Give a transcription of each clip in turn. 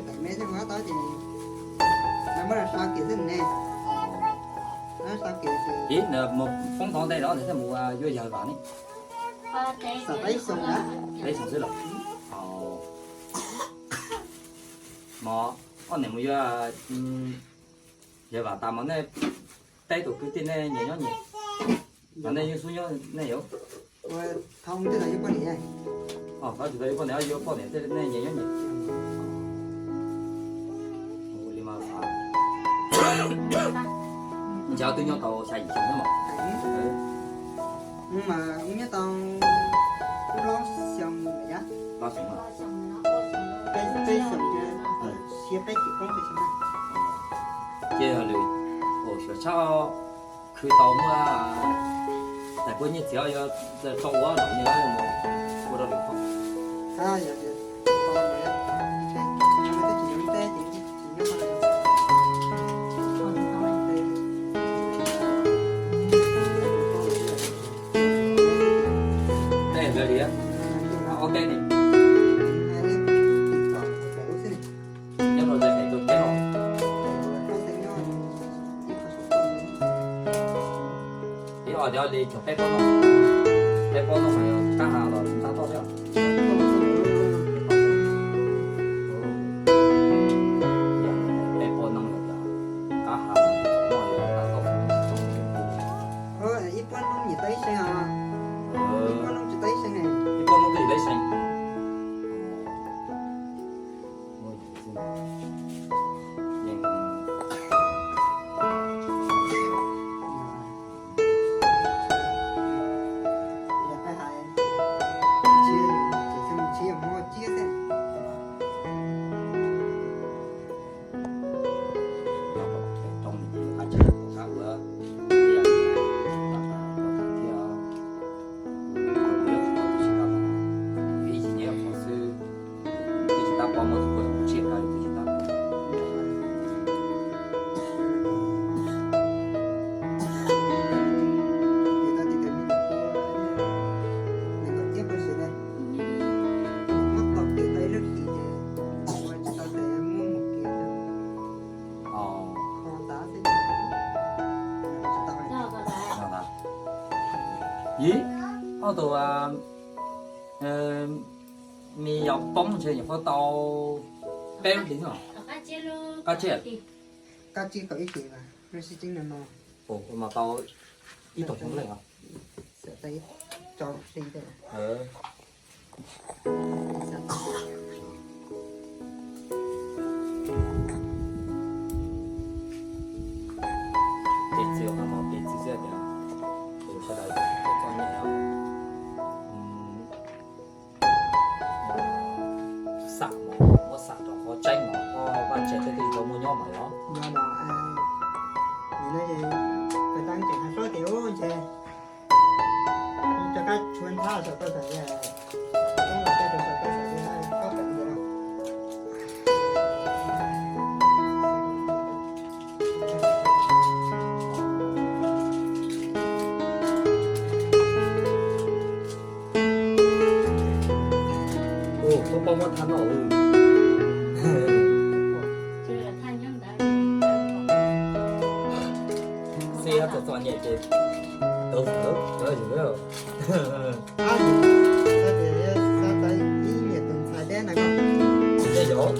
cov teem me thiab mus qab tau ces lawv muab los sau kiag xwb ne. Ib, nws mus poob tau ntej los nws thiaj mus yuav yawg vam ne. Xav peb xyoo na. Peb xyoo xwb los? Mos, ob niam mus yuav yawg vam tas mas nej peb tus kwv tij nej nyias nyob nyias, mas nej yeej xub nyob nej yuav. Thov tsis tau yuav poj niam, yuav poj niam tej nej nyias nyob nyias. Li mas, ntshe twb nyob tau xya yim xyoo thiab mas. Mas nyob tau plaub xyoo, plaub xyoo, peb xyoo, sia peb xyoo poob peb xyoo na. Ces yog lwm, ua xyuam tshaj khwv tau muaj tais puab nyiaj txiag yuav tso ua los nyiaj ua rau lwm phob. Tej ntawd li, ob teb ne, nyob rau tej pem rau teb os. Ib, ob teb li cov peb pob no, peb pob no mas yog kab ha los ntab toj thiab. Peb pob no yog kab ha los ntab toj. Ib pob no nyiam tau ib seev os. Ib pob no tsis tau ib seev ne. Ib pob no twb tsis tau ib seev. Ib, ob tug Me nyuam poob ntshe nyuam qhuav tau peb lub hlis no. Qab tsib, qab tsib kaum ib hlis mas, lub sib tseeb no no. Ua mas tau ib tug xyoo leej os. Tau ib tso hli thiab. Piv txwv qhov no, piv txwv xwb tias sawv daws txom nyem os. Xam mov, muab xam rau qhov tseeb mov, koj vaj tse tej twg tau muaj nyob mas los. Yog los, nim no peb tab tseem hais hlob tias ub ntshe rov qab tshuav nthab saum toj xaim, ub los tej rau saum toj xaim, koj pom ntawd los. Ua, koj paub muab thaj noj. Xib hwb txom txom nyem ces tau tau tau. Ab, xav tias xav tau ib niam tus ntxhais deb na koj. Deb yog.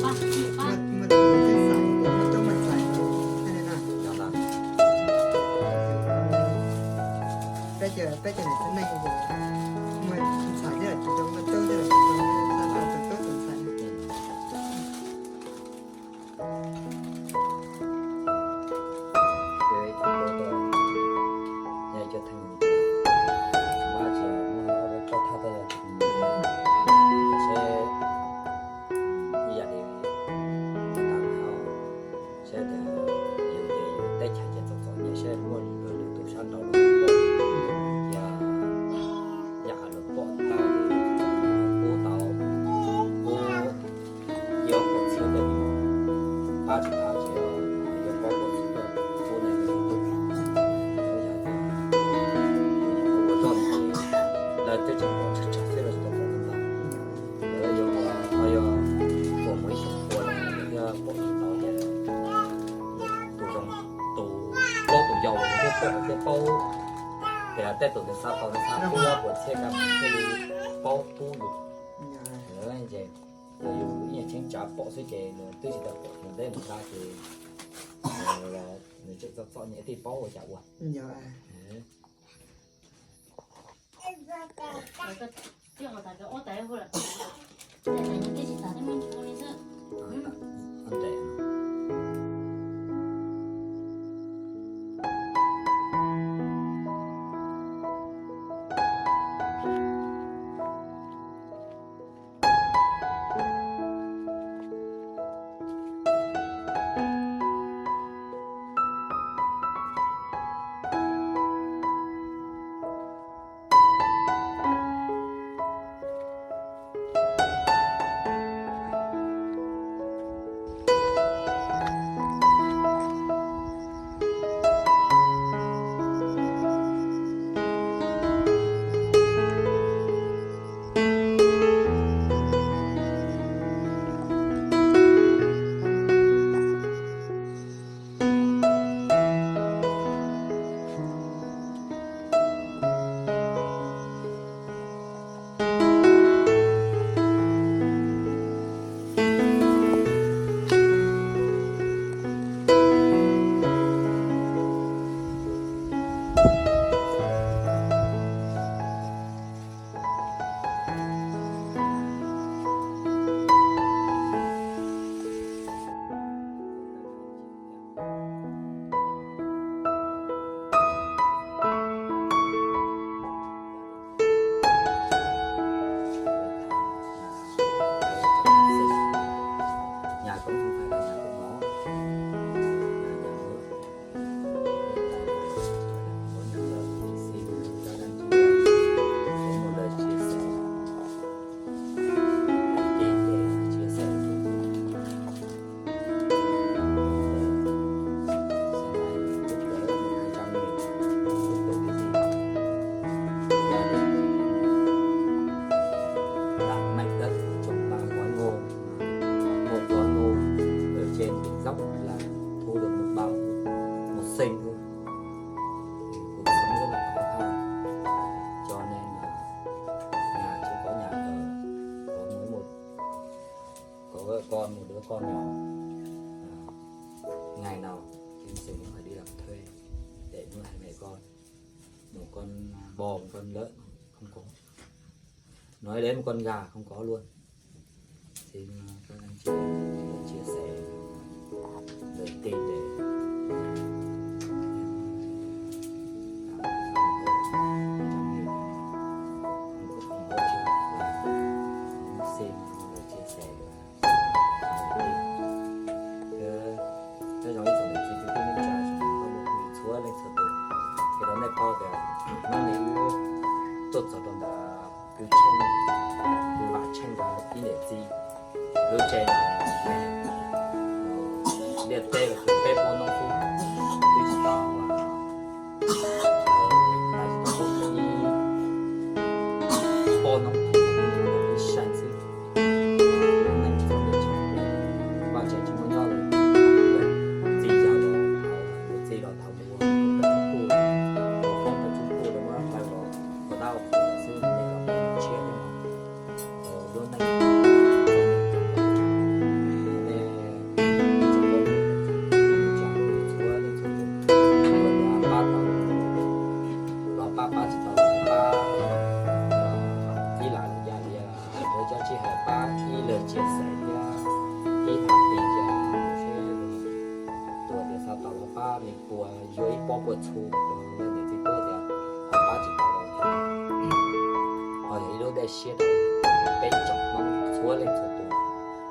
Muaj tus ntxhais, muaj tub muaj ntxhais, thiaj li na. Peb cov, peb cov niam txiv neej muaj ntxhais thiab tsis tau muaj tub thiab, tus tub tus ntxhais. Ib yam li tas na, saib tias yus ces yus teb chaws ces txom txom nyem, saib muaj lwm tus sab nraud los pom, yam los pom tau, pub tau, pub, yuav pub txhia tej, pab tsis tau ces yuav pab pub txhia tuaj pub neeg tuaj. Yog tias yus ua txoj no ces lawv twb tseem pom tsawg tsawg xwb los tsis tau pom ntau. Lawv yuav ua, ho yog pom mus ib xyoos ua los thiaj pom tsis tau ces tus zoo, tus, plaub tus yau los thiaj pom thiaj paub tias tej tus nws xav tau nws xav pub puas txhiab ka mas thiaj li paub pub yus. Ces yus ib nyuag cheeb tsam pom xwb ces nws twb tsis tau pom tus ntej mus nqa ces nws tseem txom txom nyem thiaj paub ua cas ua. Mẹ con, một con bò, một con lợn không có. Nói đến một con gà không có luôn. Xin các anh chị chia sẻ lời tin để xin chia sẻ. Nyob zoo ib tsoom niam txiv kwv tij neej tsa, tsoom phooj ywg txhua leej txhua tus, ces rau nej paub tias hnub no wb tuaj txog rau ntawm kwv Tsheej, kwv Vam Tsheej ib niam txiv lub tsev, liaj teb los peb pob noob xwb, twb tsis tau, tsis tau ib pob noob, ib sab xwb. Vaj tsev tsis muaj nyob li, txiv yawg los, txiv los thaum mus ua peb tug kuj, peb tug kuj los muab hlawv los ua dab ua qhua xwb, nej los tshiab thiab no. Lub neej, nej txhua leej txhua tus, pab tau los pab, pab tsis tau los pab, ib lam los yam li lawv cov tsis hais pab ib lawv chia sẻ thiab ib hais li cas seb tus tias xav tau los pab li puas yuav ib pob puas txhu, niam txiv tuaj tias ho pab tsis tau los, ho yog ib lub dej siab rau peb tsoom Hmoob txhua leej txhua tus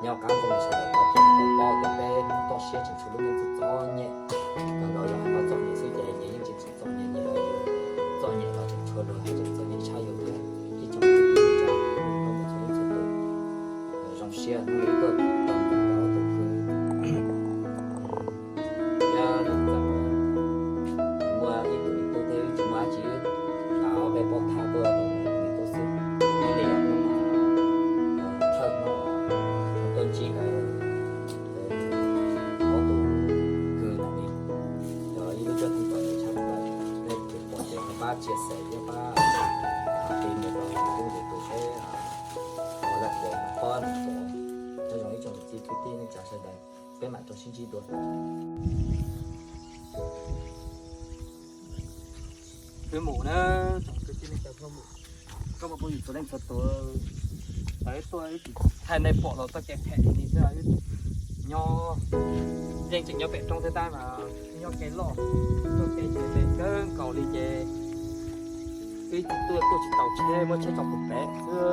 nyob qab ntuj sawv daws tau paub tias peb Hmoob toj siab tseem tshuav lub neej txom nyem, kawg nkaus yog hais txom nyem xwb ces nyias yeej tseem txom nyem, nyias txom nyem los tseem tshuav luag hais tseem txom nyem tshaj yus thiab. Ib tsoom kwv tij neej tsa txhua leej txhua tus, zoo siab hnub no tuaj tau tus kwv, thiab muaj ib tug me tub thiab wb tsis muaj dab tsi, xav ob peb pob thaj tuaj rau me tub xwb. Hnub no yog hnub thawj hnub tuaj ntsib nkawd ob tug kwv no li, yog ib lub cuab theej txom nyem tshaj plaws, nej tus pom ces pab chia sẻ thiab pab hais mus rau tus tus tus seb ua laj puas pob nws tuaj. Nyob zoo ib tsoom niam txiv kwv tij neej tsa sawv daws, peb mam rau sib ntsib dua. Wb mus na, tsoom kwv tij neej tsa, koj puas pom yus txhua leej txhua tus, thaum wb tuaj wb tsis thaij nej pom los txoj kev phem li xwb. Nyob, yeej tseem nyob pem roob thiab tab mas nyob kev loj, txoj kev ces phem kawg nkaus li ces wb tsis tuaj, tuaj tsis tau tsheb, muab tsheb tso pem pem xwb.